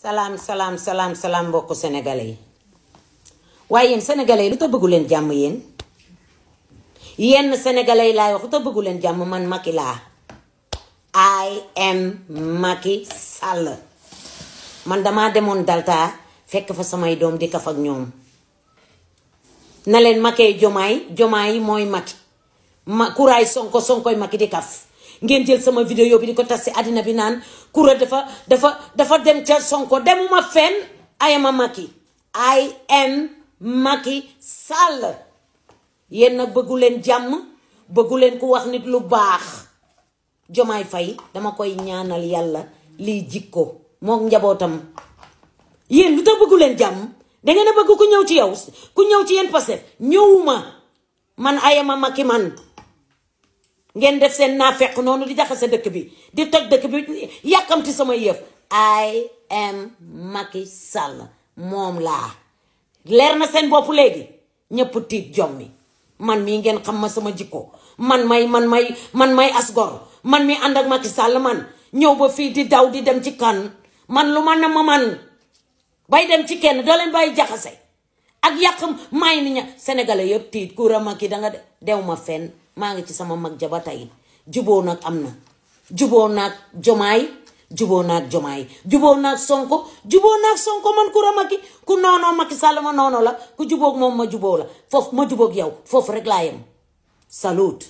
salaam salaam salaam salaam mbokku sénégalais yi waaye yéen sénégalais yi lu tax bëggu leen jàmm yenn sénégalais yi laay wax lu tax bëggu leen jàmm man Macky laa I am Macky Sall man damaa demoon Dalta fekk fa samay doom di kaf ak ñoom na leen Macky jomaay mooy Macky kuraay sonkoy Macky di kaf ngeen jël sama vidéo bi di ko tas si àddina bi naan kura dafa dem ca Sonko demuma fenn I am Macky Sall yéen nag bëggu leen jàmm bëggu leen ku wax nit lu baax Jomaay Fay dama koy ñaanal yàlla lii jikko mook njabootam yéen lu tax bëggu leen jàmm dangeen a bëgg ku ñëw ci yow ku ñëw ci yéen Pastef ñëwuma man I am Macky man ngeen def seen naafeq noonu di jaxase dëkk bi di toj dëkk bi yàkkamti sama yëf I am Macky Sall moom laa leer na seen bopp léegi ñëpp tiit jommi man mii ngeen xam ma sama jikko man may asgor man mi ànd ak Macky Sall man ñëw ba fii di daw di dem ci kan man lu man na ma man bay dem ci kenn doo leen bàyyi jaxase ak yàq may ni ña sénégalais yëpp tiit kuura Macky danga dew ma fenn maa ngi ci sama mag ja ba tey juboo nag am na juboo naag jomaay juboo naag sonko man kuura Macky ku noonoo Macky Sall ma noonoo la ku jubóog moom ma juboo la foofu ma jubóog yow foofu rek laa yem salut